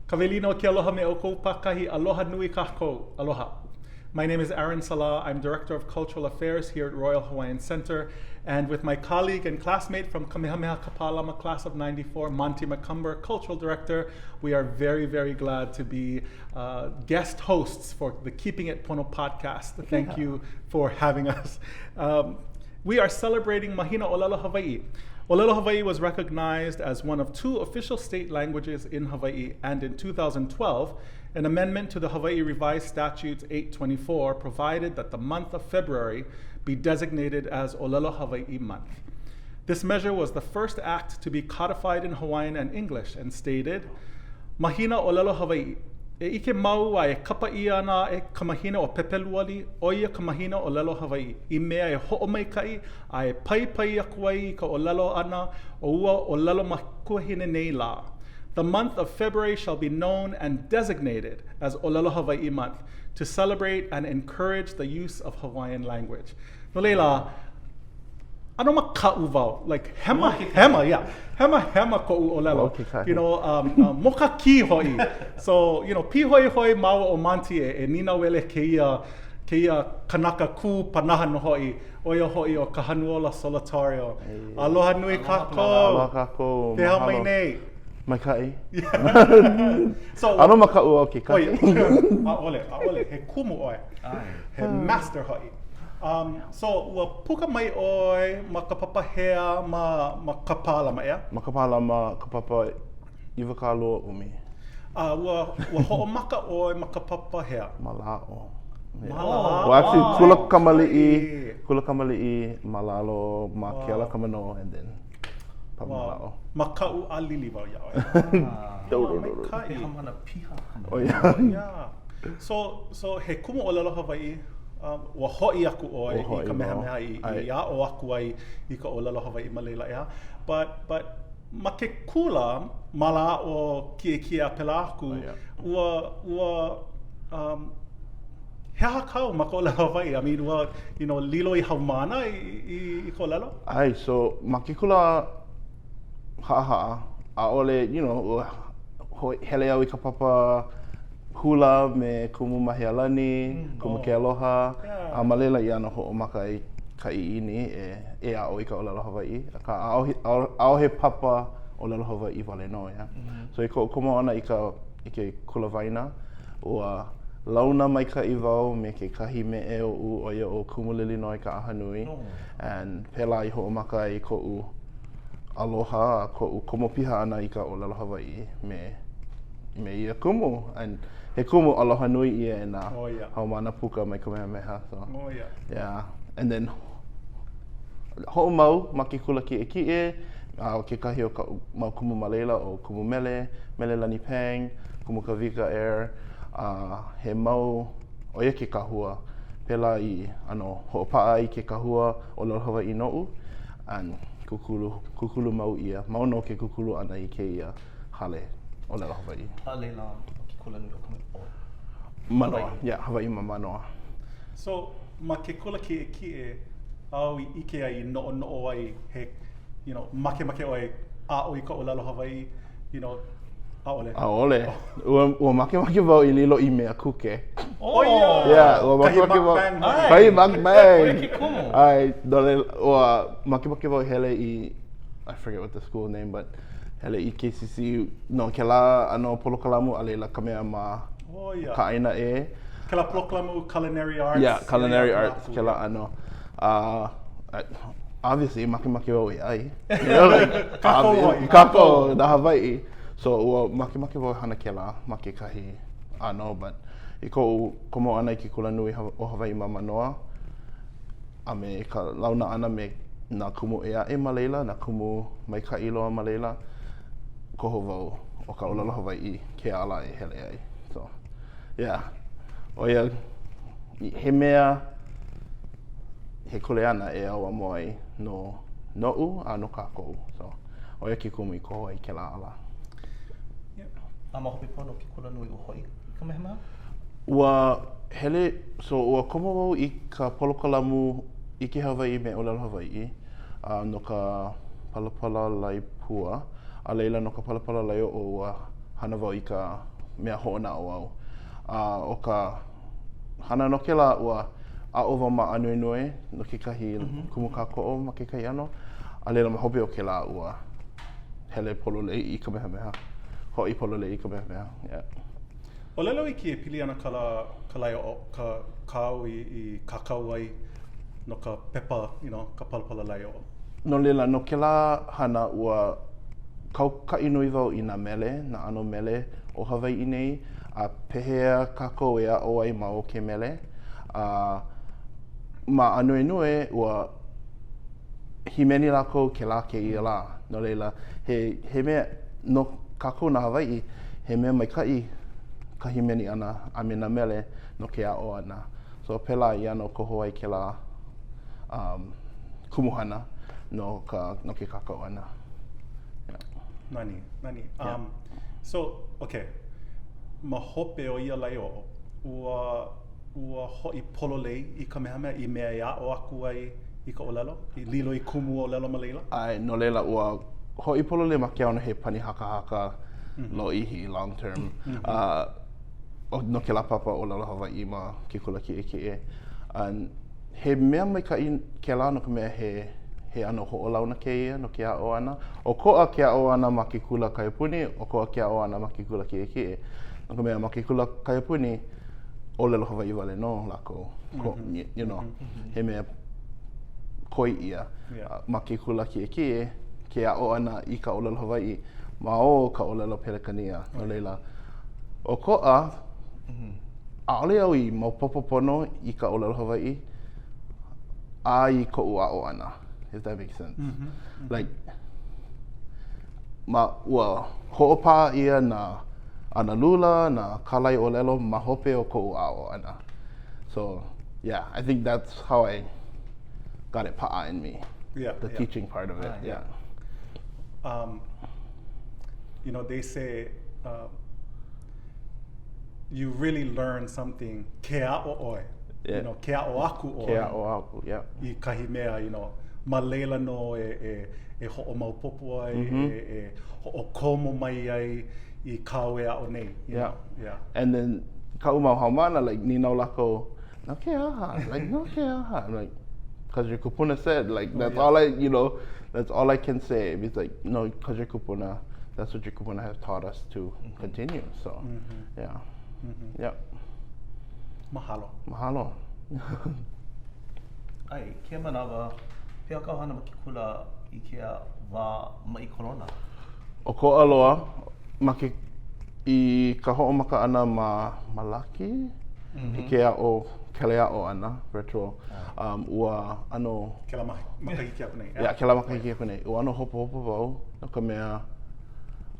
Ka welina o ke aloha me ʻoukou pākahi, aloha nui kākou. Aloha. My name is Aaron Salah. I'm Director of Cultural Affairs here at Royal Hawaiian Center. And with my colleague and classmate from Kamehameha Kapalama class of 94, Monty Macomber, Cultural Director, we are very, very glad to be uh, guest hosts for the Keeping It Pono podcast. Thank yeah. you for having us. Um, we are celebrating Mahina Olelo Hawaii. Olelo Hawaii was recognized as one of two official state languages in Hawaii, and in 2012, an amendment to the Hawaii Revised Statutes 824 provided that the month of February be designated as Olelo Hawaii Month. This measure was the first act to be codified in Hawaiian and English and stated, Mahina Olelo Hawaii, e ʻike mau a e kapa ʻia ana aʻe ka mahina ʻo Pepeluali, ʻo ia ka mahina ʻōlelo Hawaiʻi, i mea e hoʻomaikaʻi a e paipai aku ai i ka ʻōlelo ʻana o ua ʻōlelo makuahine nei lā. The month of February shall be known and designated as ʻŌlelo Hawaiʻi Month to celebrate and encourage the use of Hawaiian language. No laila, ʻano makaʻu wau, like hema, hema, yeah, hema, hema koʻu ʻōlelo, you know, um, um, mokakī hoʻi. So, you know, pīhoihoi māua ʻo Monty e, e nīnauele kēia, kēia kanaka kū panaha nō hoʻi, ʻo ia hoʻi ʻo Kahanuola Solitario. Aloha nui kākou. Aloha kākou. Pehea mai nei? Maikaʻi. So, ʻano makaʻu au kekahi. ʻAʻole, ʻaʻole, he kumu ʻoe. He master hoʻi. Um, so, ua puka mai ʻoe ma ka papa hea ma, ma Kapālama, ʻeā? Ma Kapālama, ka papa 20. A ua, ua hoʻomaka ʻoe ma ka papa hea? Malaaʻo. Malaaʻo. Well, actually, kula kamaliʻi, kula kamaliʻi, malalo, ma Keala Ka Manō, and then papa wow. Malaaʻo. Makaʻu a lili wau iā ʻoe. Maikaʻi. He haumāna piha. Oh, yeah. yeah. So, so he kumu ʻōlelo Hawaiʻi, um, ua hoʻi aku ʻoe i Kamehameha i, i aʻo aku ai i ka ʻōlelo Hawaiʻi ma laila, ʻeā? But, but ma ke kula, mālaaʻo kiʻekiʻe a pēlā aku, oh, yeah. ua, ua, um, he aha kāu ma ka ʻōlelo Hawaiʻi? I mean, ua, you know, lilo i haumāna i, i, i ka ʻōlelo? ʻAe, so ma ke kula haʻahaʻa, ʻaʻole, you know, ua hele au i ka papa hula me Kumu Mahealani, mm, Kumu oh. Kealoha, yeah. a ma laila i ʻano hoʻomaka ai ka ʻiʻini e, e aʻo i ka ʻōlelo Hawaiʻi. Akā, ʻaʻohe, ʻaʻohe papa ʻōlelo Hawaiʻi wale nō, yeah. Mm -hmm. So i koʻu komo ʻana i ka, i ke kula waena, ua launa maikaʻi wau me kekahi meʻe oʻu, ʻo ia ʻo Kumu Lilinoe Kaʻahanui. Oh. And pēlā i hoʻomaka ai koʻu aloha a koʻu komo piha ʻana i ka ʻōlelo Hawaiʻi me me ia kumu. And he kumu aloha nui ʻia e nā oh, yeah. haumāna puka mai Kamehameha. So, oh, yeah. Yeah. And then, hoʻomau ma ke kula kiʻekiʻe, a ʻo kekahi o kaʻu mau kumu ma laila ʻo Kumu Mele, Mele Lani Pang, Kumu Kawika Air, a he mau, ʻo ia ke kahua, pēlā i ʻano hoʻopaʻa ai ke kahua ʻōlelo Hawaiʻi noʻu, and kūkulu, kūkulu mau ʻia, mau nō ke kūkulu ʻana i kēia hale ʻōlelo Hawaiʻi. A laila, ma ke kula nui o ka o Manoa. Hawaiʻi. Yeah, Hawaiʻi ma Manoa. So, ma ke kula kiʻekiʻe, āu i ʻike ai, i noʻonoʻo ai, he, you know, makemake ʻoe aʻo i ka ʻōlelo Hawaiʻi, you know, ʻaʻole? ʻAʻole. Ua, ua makemake wau i lilo i mea kuke. Oh, yeah! Yeah, ua makemake wau. Kahi mukbang. Kahi mukbang. ʻO ia ke kumu. ʻAe, no laila, ua makemake wau i hele i, I forget what the school name, but hele i KCC no kēlā ʻano polokalamu a laila ka mea ma oh, yeah. ka ʻāina ʻē. Kēlā polokalamu culinary arts. Yeah, culinary yeah, arts, kēlā ʻano. Uh, obviously, makemake wau e ʻai. You know, like, kākou hoʻi. Kākou, nā Hawaiʻi. So, ua makemake wau e hana kēlā ma kekahi ʻano, but i koʻu komo ʻana i ke kulanui o Hawaiʻi ma Manoa, a me ka launa ʻana me nā kumu ʻē aʻe ma laila, nā kumu maikaʻi loa ma laila, koho wau ʻo ka ʻōlelo Hawaiʻi ke ala e hele ai. So, yeah. ʻO ia, he mea, he kuleana e ʻauamo ai no noʻu a no kākou. So, ʻo ia ke kumu i koho ai kēlā ala. Yeah. A ma hope pono o ke kulanui ua hoʻi i Kamehameha? Ua hele, so ua komo wau i ka polokalamu ʻIke Hawaiʻi me ʻŌlelo Hawaiʻi a no ka palapala laepua, a laila no ka palapala laeoʻo ua hana wau i ka. mea hoʻonaʻauao. A ʻo ka hana no kēlā, ua aʻo wau ma Ānuenue no kekahi kumu kākoʻo ma kekahi ʻano, a laila ma hope o kēlā ua hele pololei i Kamehameha, hoʻi pololei i Kamehameha, yeah. ʻŌlelo iki e pili ana ka la, ka laeoʻo, ka, kāu i, i kākau ai no ka pepa, you know, ka palapala laeoʻo. No laila, no kēlā hana, ua kaukaʻi nui wau i nā mele, nā ʻano mele o Hawaiʻi nei, a pehea kākou e aʻo ai ma o ke mele. A ma Ānuenue, ua hīmeni lākou kēlā kēia lā. No laila, he, he mea, no kākou nā Hawaiʻi, he mea maikaʻi ka hīmeni ʻana a me nā mele no ke aʻo ʻana. So, pēlā i ʻano koho ai kēlā um, kumuhana no, ka, no ke kākau ʻana. Yeah. Nani, nani. Yeah. Um, so, okay. Ma hope o ia laeoʻo, ua ua hoʻi pololei i Kamehameha i mea e aʻo aku ai i ka ʻōlelo, i lilo i kumu ʻōlelo ma laila? ʻAe, no laila, ua hoʻi pololei ma ke ʻano he pani hakahaka mm -hmm. lōʻihi, long term. Mm -hmm. uh, no kēlā papa ʻōlelo Hawaiʻi ma ke kula kiʻekiʻe. And he mea maikaʻi kēlā no ka mea he he ʻano hoʻolauna kēia no ke aʻo ʻana. ʻOkoʻa ke aʻo ʻana ma ke kula kaiapuni, ʻokoʻa ke aʻo ʻana ma ke kula kiʻekiʻe. No ka mea, ma ke kula kaiapuni, ʻōlelo Hawaiʻi wale nō lākou. Ko, mm -hmm. you know, mm -hmm. he mea koi ʻia. Yeah. Ma ke kula kiʻekiʻe, ke aʻo ʻana i ka ʻōlelo Hawaiʻi ma o ka ʻōlelo Pelekania. No laila, ʻokoʻa, mm -hmm. ʻaʻole au i maopopo pono i ka ʻōlelo Hawaiʻi a i koʻu aʻo ʻana, if that makes sense. Mm -hmm. Like, ma, ua hoʻopaʻa ʻia nā analula, nā kālai ʻōlelo ma hope o koʻu aʻo ʻana. So, yeah, I think that's how I got it paʻa in me. Yeah, the yeah. teaching part of it. Ah, yeah. Um, you know, they say uh, you really learn something ke aʻo ʻoe. Yeah. You know, ke aʻo aku ʻoe. Ke aʻo aku, yeah. I kahi mea, you know, ma laila nō e, e, e hoʻomaopopo ai, mm -hmm. e, e hoʻokomo mai ai i kāu e aʻo nei. You yeah. Know? Yeah. And then kaʻu mau haumāna, like, nīnau lākou, no ke aha? Like, no ke aha? I'm like, because your kupuna said, like, oh, that's oh, yeah. all I, you know, that's all I can say. It's like, no, because your kupuna, that's what your kupuna have taught us to mm -hmm. continue. So, mm -hmm. yeah. Mm -hmm. Yep. Mahalo. Mahalo. ʻAe, i kēia manawa, pehea kāu hana ma ke kula i kēia wā maʻi kolona? ʻOkoʻa loa, ma ke, i ka hoʻomaka ʻana ma Malaki, mm -hmm. i ke aʻo, keleaʻo ʻana, virtual, um, ua ʻano... Kēlā makahiki aku nei. Yeah, kēlā makahiki aku nei. Ua ʻano hopohopo wau, no ka mea,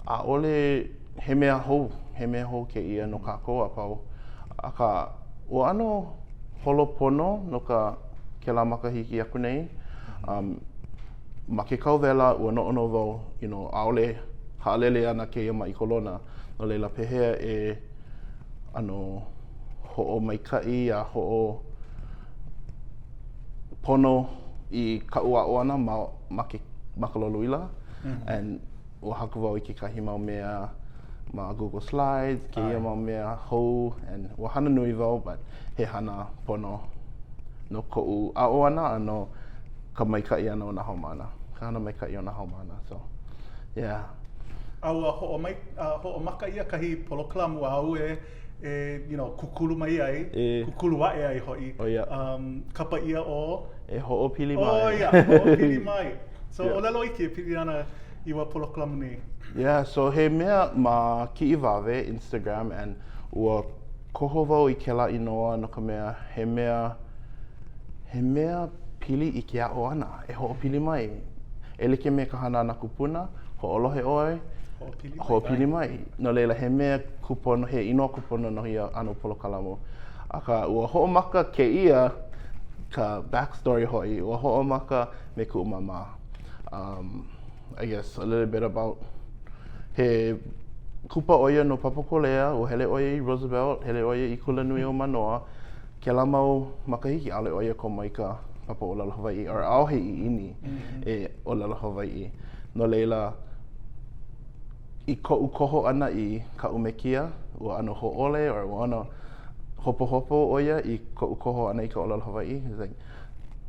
ʻaʻole he mea hou, he mea hou kēia no kākou a pau. Akā, ua ʻano holo pono no ka kēlā makahiki aku nei. Um, ma ke kauwela, ua noʻonoʻo wau, you know, ʻaʻole haʻalele ana kēia maʻi kolona. No laila, pehea e ʻano hoʻomaikaʻi a hoʻo pono i kaʻu aʻo ʻana ma, ma, ke, ma ka lolouila. Mm -hmm. And ua haku wau i kekahi mau mea ma Google Slides, kēia mau mea hou, and ua hana nui wau, but he hana pono no koʻu aʻo ʻana a no ka maikaʻi ʻana o nā haumāna, ka hana maikaʻi o nā haumāna, so, yeah. A ua hoʻomai, uh, hoʻomaka ʻia kahi polokalamu āu e, e you know, kūkulu mai ai, e, kūkulu aʻe ai hoʻi. Oh, yeah. Um, kapa ʻia ʻo? E hoʻopili mai. Oh, yeah, hoʻopili mai. So, yeah. ʻōlelo iki e pili ana i ua polokalamu nei. Yeah, so he mea ma Kiʻiwawe, Instagram, and ua koho wau i kēlā inoa no ka mea, he mea, he mea pili i ke aʻo ʻana, e hoʻopili mai. E like me ka hana a nā kūpuna, hoʻolohe ʻoe, hoʻopili mai. Hoʻopili mai. No laila, he mea kūpono, he inoa kūpono no ia ʻano polokalamu. Akā, ua hoʻomaka kēia, ka backstory hoʻi, ua hoʻomaka me kuʻu māmā. Um, I guess a little bit about he kupa ʻo ia no Papakolea, ua hele ʻo ia i Roosevelt, hele ʻo ia i Kulanui o Manoa. Kēlā mau makahiki, ʻaʻole ʻo ia komo i ka papa ʻōlelo Hawaiʻi, or ʻaʻohe ʻiʻini mm -hmm. e ʻōlelo Hawaiʻi. No laila, i koʻu koho ʻana i kaʻu mekia, ua ʻano hōʻole or ua ʻano hopohopo ʻo ia i koʻu koho ʻana i ka ʻōlelo Hawaiʻi. He's like,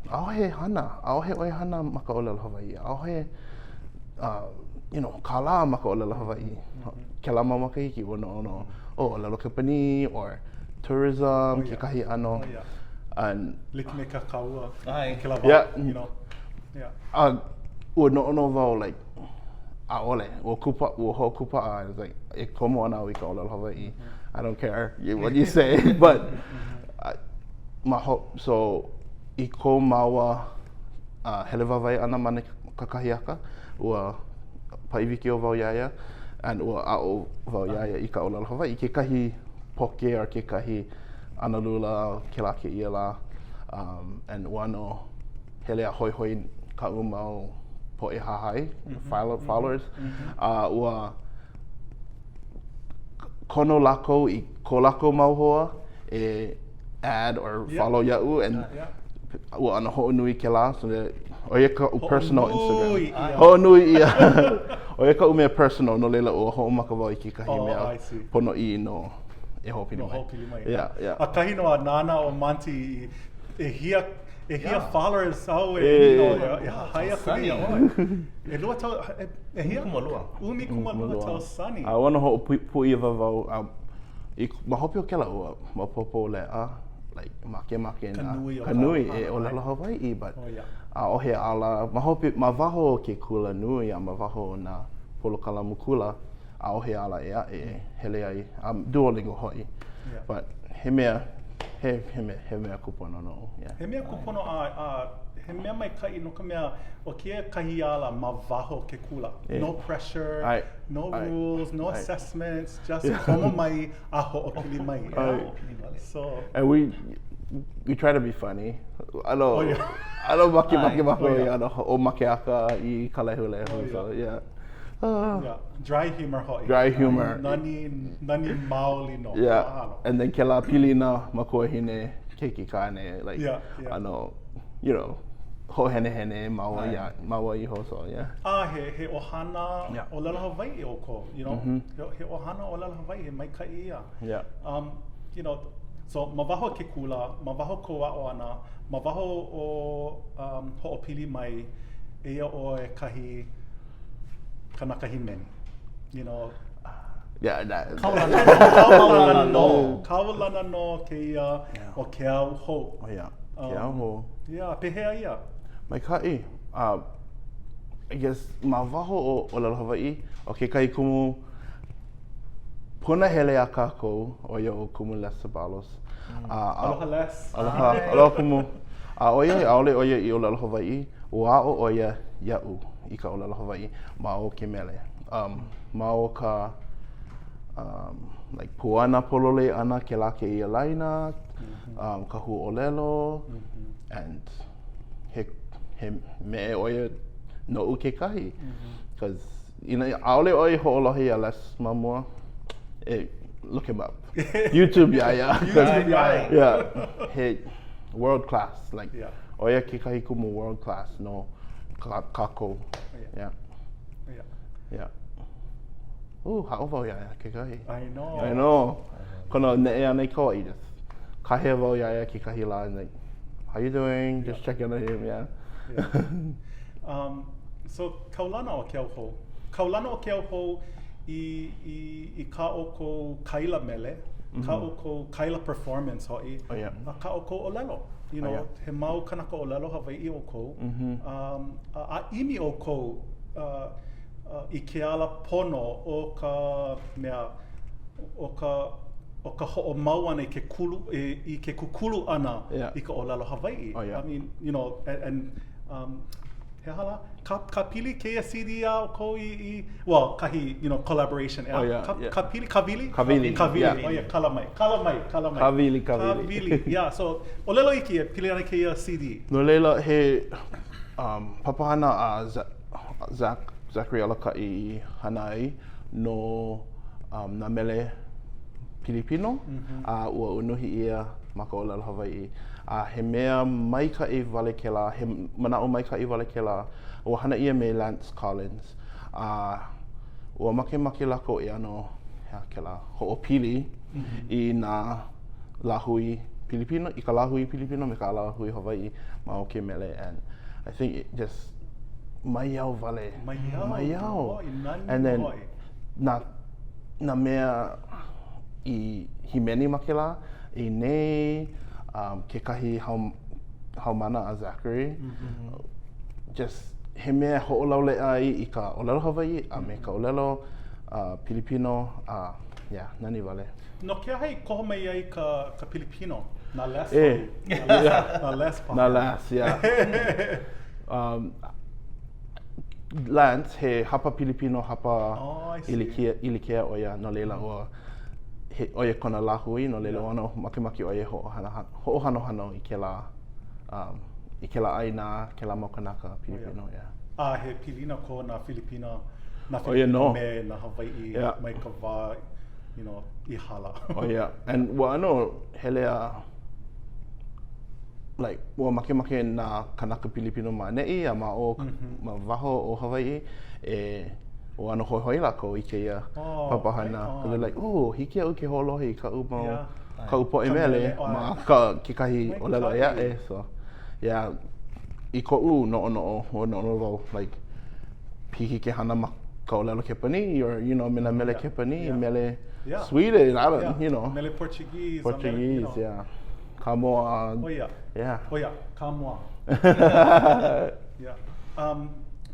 ʻaʻohe hana, ʻaʻohe ʻoe hana ma ka ʻōlelo Hawaiʻi, ʻaʻohe uh, you know, kālā ma ka ʻōlelo Hawaiʻi. Kēlā mau makahiki ua noʻonoʻo, oh, ʻōlelo Kepanī or tourism, oh, yeah. kekahi ʻano. Oh, yeah. And, Like me ka kaua. ʻAe. Kēlā wā, yeah. you know. Yeah. A ua noʻonoʻo wau, like, ʻaʻole, ua kūpa, ua hoʻokūpaʻa, I was like, e komo ana au i ka ʻōlelo Hawaiʻi. I don't care what you say, but uh, ma ho, so i ko māua uh, hele wāwae ʻana ma nā kakahiaka, ua paʻi wikiō wau iā ia, and ua aʻo wau iā ia i ka ʻōlelo Hawaiʻi, kekahi poke or kekahi analula kēlā kēia lā, um, and ua ʻano hele a hoihoi kaʻu mau poʻe hahai, mm -hmm. followers, mm -hmm. a ua kono lākou i ko lākou mau hoa e add or yeah. follow iaʻu and yeah, yeah. ua ʻano hoʻonui kēlā so that ʻo ia kaʻu personal Instagram. Hoʻonui ʻia. ʻO ia kaʻu mea personal no laila ua hoʻomaka wau i kekahi oh, mea ponoʻī no e hoʻopili mai. No hoʻopili mai. Yeah, yeah. ʻAkahi nō a nānā ʻo Monty i ʻehia ʻehia followers āu e, you know, e hahai aku nei iā ʻoe. ʻElua tau, ʻehia? ʻUmikūmālua. ʻUmikūmālua tausani. A ua ʻano hoʻopūʻiwa wau, a i, ma hope o kēlā, ua maopopo leʻa, like, makemake nā, ka nui, ka nui e ʻōlelo Hawaiʻi, but oh, yeah. ʻaʻohe ala, ma hope, ma waho o ke kula nui a ma waho o nā polokalamu kula, ʻaʻohe ala ʻē aʻe e hele ai, a Duolingo hoʻi. Yeah. But he mea, he, he mea, he mea kūpono noʻu. Yeah. He mea kūpono a, a he mea maikaʻi no ka mea, ʻo kēia kahi ala ma waho ke kula. Yeah. No pressure, ʻAe. no ʻAe. rules, no ʻAe. assessments, just komo mai a hoʻopili mai. ʻAe. Hoʻopili wale. So. And we, we try to be funny. ʻAno, Oh, yeah. ʻano makemake ʻAe. mākou Oh, i yeah. ʻano hoʻomakeʻaka i ka lehulehu. Oh, yeah. So, yeah. Ah. Yeah. Dry humor hoʻi. Dry humor. Nani, nani maoli nō. Yeah. Mahalo. And then kēlā pilina makuahine keiki kāne, like, Yeah, yeah. ʻano, you know, hoʻohenehene māua iā, māua iho, so yeah. A he, he ʻohana Yeah. ʻōlelo Hawaiʻi ʻoukou, you know? Mm-hmm. He, he ʻohana ʻōlelo Hawaiʻi, he maikaʻi ia. Yeah. Um, you know, so ma waho o ke kula, ma waho kou aʻo ʻana, ma waho o um, hoʻopili mai, eia ʻoe kahi kanaka hīmeni. You know, Yeah, that. Kaulana nō, kaulana nō, kaulana nō kēia ʻo Keauhou. Oh, yeah. Um, Keauhou. Yeah, pehea ia? Maikaʻi. Uh, I guess, ma waho o ʻōlelo Hawaiʻi, ʻo kekahi kumu punahele a kākou, ʻo ia ʻo Kumu Les Ceballos. Mm. Uh, aloha Les. Aloha, aloha Kumu. A ʻoiai ʻaʻole ʻo ia i ʻōlelo Hawaiʻi, ua aʻo ʻo ia iaʻu i ka ʻōlelo Hawaiʻi ma o ke mele. Um, ma o ka um, like puana pololei ʻana kēlā kēia laina, mm -hmm. um, ka huaʻōlelo, mm -hmm. and he, he meʻe ʻo ia noʻu kekahi. Mm -hmm. Cause, inā ʻaʻole ʻoe hoʻolohe iā Les ma mua, e look him up. YouTube iā ia. YouTube iā ia. Yeah. He world class. Like, yeah. ʻo ia kekahi kumu world class no kākou. Yeah. Yeah. Yeah. Yeah. Uh, haʻo wau iā ia kekahi. I know. I know. Kona neʻe ʻana i Kauaʻi, just kāhea wau iā ia kekahi lā and like, how you doing? Just yeah. checking on him, yeah. yeah. Um, so, kaulana ʻo Keauhou. Kaulana ʻo Keauhou i, i, i kā ʻoukou kaila mele, mm -hmm. kā ʻoukou kaila performance hoʻi, oh, yeah. a kā ʻoukou ʻōlelo. You know, oh, yeah. he mau kanaka ʻōlelo Hawaiʻi ʻoukou. Mm -hmm. um, a, a ʻimi ʻoukou uh, uh, i ke ala pono o ka mea, o ka o ka hoʻomau ʻana i ke kulu, i, i ke kūkulu ʻana yeah. i ka ʻōlelo Hawaiʻi. Oh, yeah. I mean, you know, and, and um, he aha lā? Ka, ka pili kēia CD a ʻoukou i, i, well, kahi, you know, collaboration. Oh, yeah, ka, yeah. ka pili, ka wili? Ka wili, Ka wili, yeah. oh yeah, kala mai, kala mai, kala mai. Ka wili, ka wili. Ka wili, yeah. So, ʻōlelo iki e pili ana kēia CD. No laila, he um, papahana a Zach, Zachary Alakaʻi i hana ai no um, nā mele Pilipino, mm -hmm. a ua unuhi ʻia ma ka ʻōlelo Hawaiʻi. A he mea maikaʻi wale kēlā, he manaʻo maikaʻi wale kēlā. Ua hana ʻia me Lance Collins. A. Ua makemake lākou e ʻano, he aha kēlā, hoʻopili i nā lāhui Pilipino, i ka lāhui Pilipino me ka lāhui Hawaiʻi ma o ke mele and I think it just maiau wale. Maiau. Maiau. Oi, nani And then hoʻi. nā, nā mea i hīmeni ma kēlā, i nei, um, kekahi haum, haumana a Zachary, mm -hmm. just he mea e hoʻolauleʻa ai i ka ʻōlelo Hawaiʻi a me ka ʻōlelo uh, Pilipino a uh, yeah, nani wale. No ke aha i koho mai ai ka, ka Pilipino? Nā les e. Nā les, yeah. Nā les paha. Nā les, yeah. um, Lance, he hapa Pilipino, hapa oh, ʻIlikea, ʻIlikea ʻo ia, no laila ua, he, ʻo ia kona lāhui, no laila yeah. ua makemake ʻo ia hoʻohanohano i kēlā um, i kēlā ʻāina, kēlā mau kanaka Pilipino, oh, yeah. A he pilina ko nā Filipina, nā Filipino oh, me nā Hawaiʻi yeah. mai ka wā, you know, i hala. oh, yeah. And ua ʻano hele a like, ua makemake nā kanaka Pilipino ma ʻaneʻi a ma o, mm -hmm. ma waho o Hawaiʻi e ua ʻano hoihoi lākou i kēia oh, papahana. Right They're like, oh, hiki iaʻu ke hoʻolohe i kaʻu mau yeah. kaʻu poʻe mele ma ka kekahi ʻōlelo ʻē aʻe. So, yeah, i koʻu noʻonoʻo, ua noʻonoʻo wau, like, hiki ke hana ma ka ʻōlelo Kepanī or, you know, me nā mele yeah. Kepanī, yeah. mele yeah. Sweden, I don't, yeah. you know. Mele Portuguese. Portuguese, mele, you know. yeah. Kamoa. Oh, yeah. Yeah. Oh, yeah, Kamoa. yeah. Um,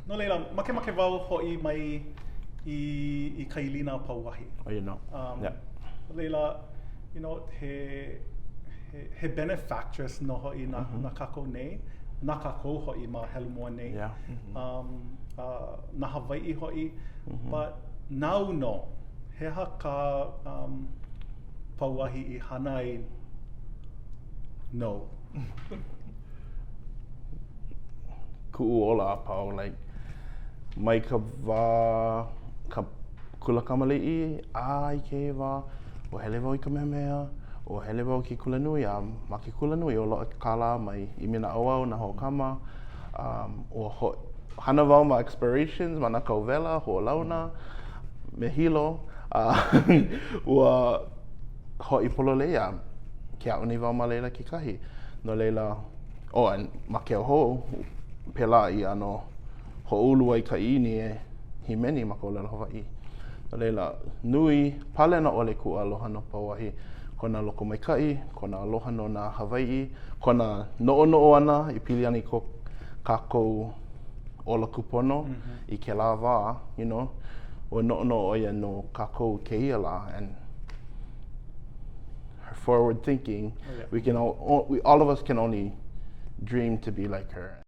no laila, makemake wau hoʻi mai i, i ka ilina o Pauahi. Oh, you know. Um, yeah. No laila, you know, he, he, he benefactress nō hoʻi na, mm -hmm. na kākou nei, na kākou hoʻi ma Helumoa nei. Yeah. Mm -hmm. um, uh, na Hawaiʻi hoʻi, mm -hmm. but nāu nō, he aha kā um, Pauahi i hana ai nou? Kuʻu ola a pau, like, mai ka wā ka kula kamaliʻi a i kēia wā, ua hele wau i Kamehameha, ua hele wau i ke kulanui, a ma ke kulanui ua loaʻa ke kālā mai ʻImi Naʻauao, nā hoʻokama, um, ua ho hana wau ma Explorations, ma nā kauwela, hoʻolauna me Hilo, a ua hoʻi pololei a ke aʻo nei wau ma laila kekahi. No laila, oh, and ma Keauhou, pēlā i ʻano hoʻoulu ai ka ʻiʻini e hīmeni ma ka ʻōlelo Hawaiʻi. No laila, nui, palena ʻole kuʻu aloha no Pauahi, kona lokomaikaʻi, kona aloha no nā Hawaiʻi, kona noʻonoʻo ʻana i pili ana i ko kākou ola kūpono mm -hmm. i kēlā wā, you know, ua noʻonoʻo ʻo ia no kākou kēia lā and her forward thinking, oh, yeah. we can all, all, we, all of us can only dream to be like her.